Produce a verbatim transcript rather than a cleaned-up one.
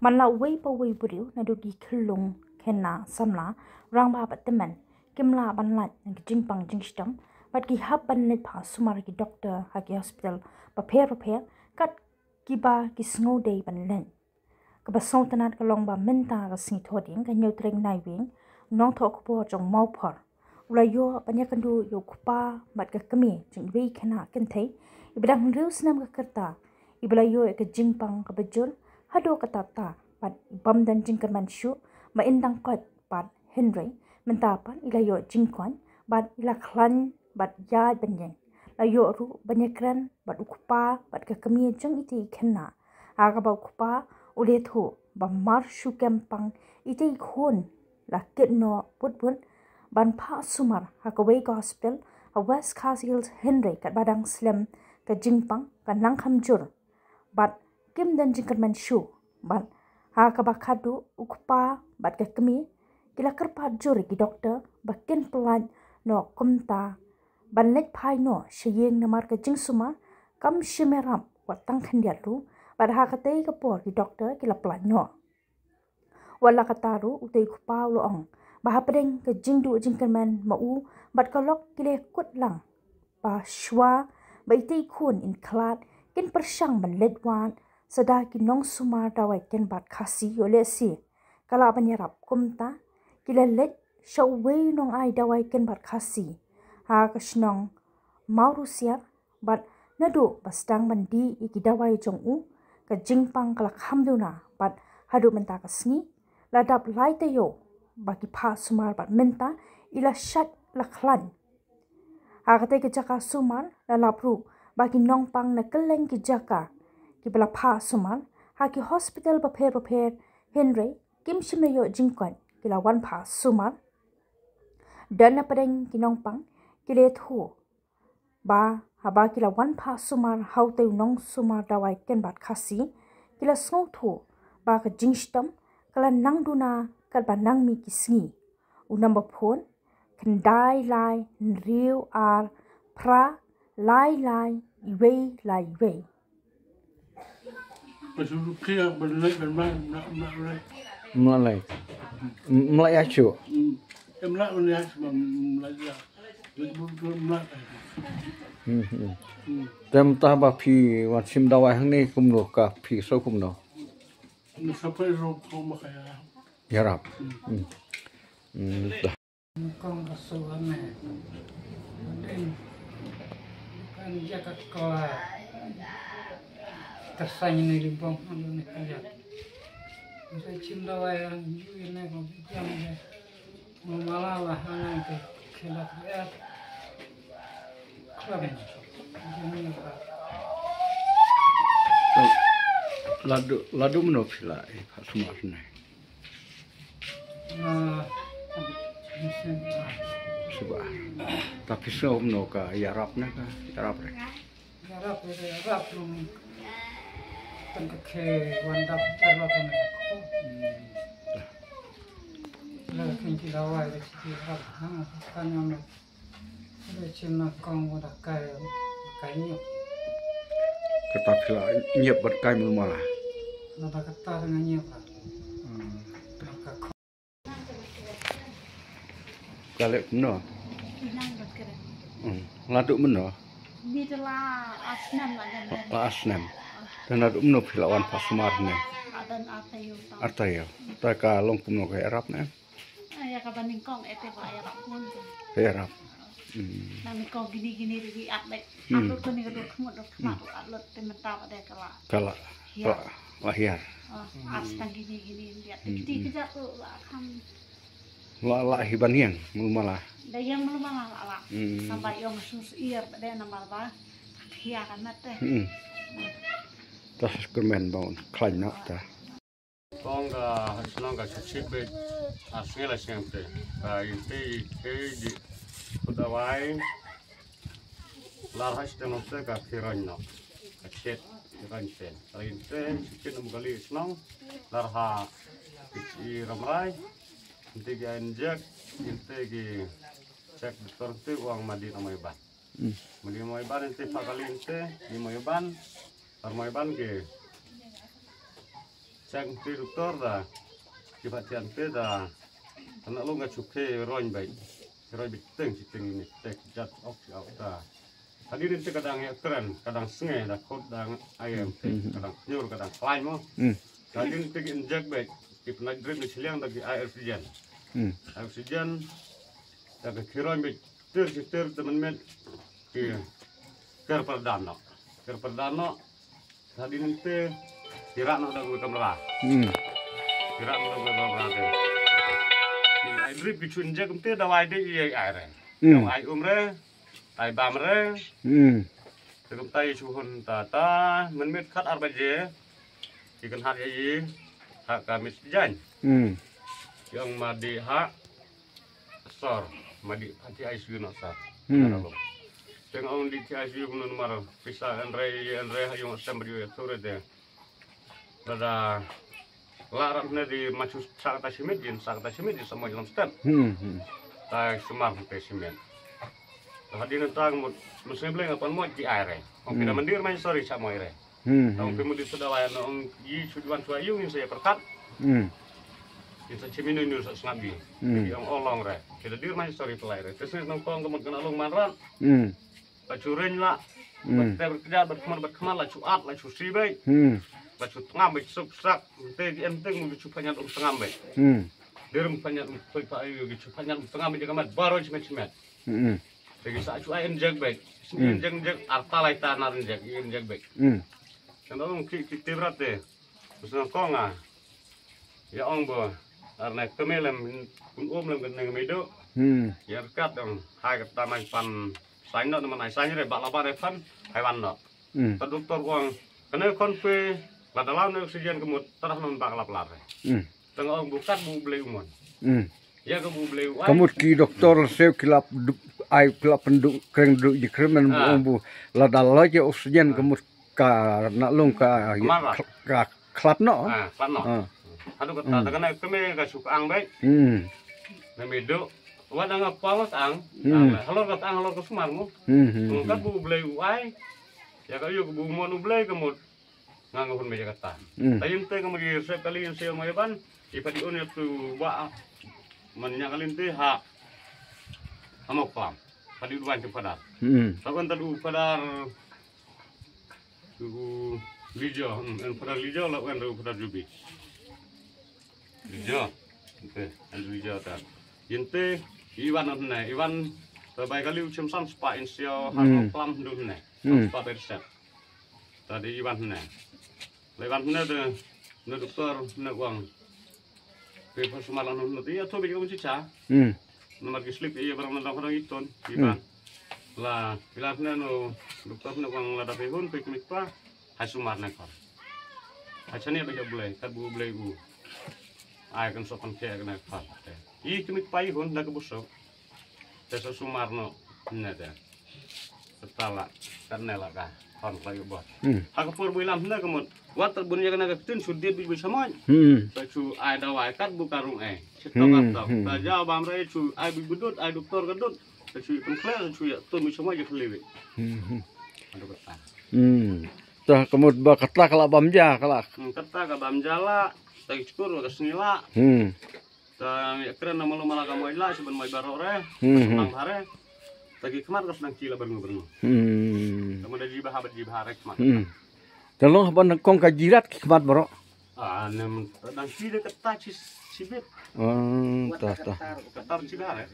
Man la uwei pa uwei u briew naduh ki khyllung khynnah samla, rangbah bad tymmen kim lah ban lait na ki jingpang jingshitom bad ki hap ban leit phah sumar ki doktor ha ki hospital bapher bapher kat kiba ki sngewdei ban leit. Kaba sngewtynnat ka long ba mynta ka sngi Thohdieng ka hynñiew tarik Naiwieng, u nongthoh khubor jong Mawphor u la ïoh ban ïakynduh ïa u kpa bad ka kmie jong iwei i khynnah kynthei iba dang hynriew snem ka rta, iba la ïoh ïa ka jingpang kaba jur haduh katta katta bad i bym don jingkyrmen shuh ba in dang koit pat, hynrei mynta pat i la ïoh jingkoit bad i la khlaiñ bad ïaid ban ïeng. La ïoh ruh ban ïakren bad u kpa bad ka kmie jong itei i khynnah, ha kaba u kpa u la ïathuh ba mar shu kem pang itei i khun, la kit noh bud bud ban phah sumar ha kawei ka hospital ha West Khasi Hills, hynrei katba dang slem ka jingpang ka nang kham jur bad kim don jingkyrmen shuh. Bad ha kaba khadduh u kpa bad ka kmie ki la kyrpad jur ïa ki doktor ba kin pyllait noh kumta ban leit phai noh sha ïing namar ka jingsumar kam shym ïarap wat tang khyndiat ruh, bad ha katei ka por ki doktor ki la pyllait noh. Wat la katta ruh, utei u kpa u la ong ba hapdeng ka jingduh jingkyrmen ma u bad ka lok ki la kut lang ba shuwa ba itei i khun in khlad kin pyrshang ban leit wad sa da ki nongsumar dawai kynbat Khasi, ïoh lehse ka lah ban ïarap. Kumta ki la leit sha uwei u nongai dawai kynbat Khasi ha ka shnong Mawrusiar bad naduh ba sdang ban dih ïa ki dawai jong u, ka jingpang ka la kham duna bad haduh mynta ka sngi la dap lai taïew ba ki phah sumar bad mynta i la shait la khlaiñ. Ha katei ka jaka sumar la lap ruh ba ki nongpang na kylleng ki jaka kiba la phah sumar ha ki hospital bapher bapher, hynrei kim shym la ïoh jingkoit, ki la wan phah sumar. Don na pdeng ki nongpang ki la ïathuh ba haba ki la wan phah sumar ha utei u nongsumar dawai kynbat Khasi, ki la sngewthuh ba ka jingshitom ka la nang duna katba nang mih ki sngi. U number phone: khyndai lai hynriew ar phra lai lai iwei lai iwei. Mlai. Mlai achu. Hmm, hmm. Tem tah ba phi wan shim dawai hangne kumno ka phi so kumno? Ïarap. Hmm. Hmm. Kong ka su ane. Kan ja ka kola. Tersang ini limbong anu ni kan ja. Masa cinta wayang ju ini ko jam de. Mamala lah ane ke khilaf ya. Klam. Jani ka. Ladu, ladu mano phi la, eh, Pak Sumar ne. Ah, shisien, ah. Shisien. Tapi shisien kumno ka ïarap ne ka, ïarap re? Ïarap re, ïarap long. Tang ka khe wan dap ïarap ne ka. Hmm. Lah. Lah, kan ki dawai re ki ïarap. Ha, kan ïarap. Re chin na kong wa da kai, kai ñiep. Kata phi la ñiep bad kai mul mala. Na da kata da nga ñiep la. Hmm. Na ka kong. Ka leh kumno? Nang bad kren. Hmm. La duh mynno? Ni da la ar snem la ngan. La ar snem. Dan la duh mynno phi la wan phah sumar ne? La don ar taïew. Ar taïew. Ta ka long kumno ka ïarap ne? Ah, ïa kaba nyngkong eh te ba ïarap bun. Ïarap. Hmm. Nang nyngkong kine kine ruh ki ap beit. Hmm. Ap lut kane ka dur khmut dur khmat, hmm, ap lut te mynta ba dei ka la. Ka la. Hiar. Ka la hiar. Ah, hmm, ap tang kine kine ïa te. Hmm, kiti, hmm, ki jait ruh la kham. La, la hi ban ïeng mul mala. Da ïeng mul mala la la. Hmm. Namar ïong su su ir ba dei namar ba. Hiar ka mat te. Hmm. Ta shisien kyrmen ba un khlaiñ noh ta. Kong ka shnong ka shu shit beit, ar sngi la sngewte. Ka ïing te, ïing te, ji, put dawai. Lar ha shteng te ka phi roñ noh. Ka shet, phi roñ shen. Ka ïing te, shu shit noh kali shnong. Lar ha, i Ramrai. Ïing te ki inject, ïing te ki check, doktor te u ong madi na Moiban. Hmm. Madi Moiban, ïing te pha kali ïing te, di Moiban. Lar Moiban ki Tang ti doktor da. Ki ba tian te da. Tana long ka chuke roin bai. Roin bai teng si teng ni tek jat ok si ok da. Hadien te ka dang ïa kren, ka dang snge da khot dang ayem, ka dang nyor, ka dang khlaiñ mo. Hadien te ki injek bai. Ki pynai drip ni siliang da ki ai oxygen. Ai oxygen. Da ka ki roin bai ter si ter te men met. Ki ker perdan no. Ker perdan no. Hadien te ki rak noh da ka kamra. Ki rak noh da ka kamra te. Ai drip ki chun je kumte dawai de ai ai re. Dawai um re. Ai bam re. Te kumta i chu hun ta ta men met khat ar baje. Ki kan hat ya i ha ka mit jan. Ki ong ma di ha sor, ma di pati I C U na sor. Teng ong di ti I C U kumno mar pisa en re en re ha yung sem bri tu re de. Lada la rat ne di machu sa kata simit din sa kata simit din sa mo lam stem. Ta sumar te simit. Hadien ta mo mo sem bleng apan mo di ai re. Ong pina mandir mai sori sa mo re. Ong pina mandir sudah wai no ong yi sujuan suai yung sa ya perkat. Insa chiminu nu sa sngabi. Ong olong re. Kita dir mai sori pelai re. Tesne nong kong kemut kena long manran. Ba chu reng la. Ba te berkeja berkemat berkemat la chu at la chu si bai. La chu tengam bai sup sak. Te di em teng mu chu panyat um tengam bai. Dir mu panyat um poi pa ayu chu panyat um tengam bai jagamat baro chimet chimet. Te ki sa chu ai injek bai. Injek injek arta lai ta nar injek injek bai. Kan ong ki ki tibrat te. Usna kong a. Ya ong bo. Arna keme lem kun um lem kan neng medo. Ya kat ong hai kata mai pan. Sain no man ai sain re bak laba re pan. Hai wan no. Ta doktor ong. Kane kon pe la dalam ne oxygen kemut tarah non bak lap lar re. Tang ong bukat bu blei umon. Ya ka bu blei u ai. Kemut ki doktor se kilap ai kilap pendu kreng du jikremen bu ong bu la dal la je oxygen kemut ka na long ka ka khlap no. Khlap no. Hadu kata ta kane keme ka suk ang bai. Na medo. Wa dang apa wa ang. Halor ka ang halor ka sumar mu. Ka bu blei u ai. Ya ka yu ka bu mon u blei kemut. Nga nga hun meja kata. Tayin te ka magi sep kali in sel mai ban. Ipa di un ya tu ba. Man nya kalin te ha. Amok pam. Padi duan ke padar. Takan tadu padar. Tu lijo, en padar lijo la en ru padar jubi. Lijo. Ente, en lijo ta. Yente iwan ne, iwan bai kali uchim san spa insio han klam dun ne. Spa berset. Tadi iwan ne. Lewan ne de ne doktor ne wang. Pe pa sumar anu ne ya to be um chicha. Nomor ki slip iya barang ne dong dong iton iwan. La ilan ne no doktor ne wang la da pe hun pe kemit pa. Hai sumar ne kor. Hai chane ba ja blai kat bu blai u. Ai kan so kan ke ne pa. I kemit pa i hun da ke busok. Te sa sumar no ne te. Tala kan ne la ka hon ka yu bot. Ha ka por bu ilam ne ka mut. Wat bun ya ka na ka tin su dit bu bu samai. Sa chu ai dawai kat bu karung ai. Chitok kat tok. Sa ja bam rai chu ai bu bu dut ai doktor ka dut. Sa chu kan khle sa chu ya tu mi samai ya khle bi. Aduh kata. Ta ka mut ba kata ka la bam ja ka la. Kata ka bam ja la. Ta ki chukur ka sngi la. Ta ya kren na malu mala ka moi la si ban moi baro re. Nang hare. Ta ki khmat ka snang ki la berngu berngu. Ta mo da ji ba habat ji ba hare khmat. Ta long ban kong ka jirat ki khmat baro. Ah nem dang ki de kata chi sibit. Ta ta. Katar chi ba hare.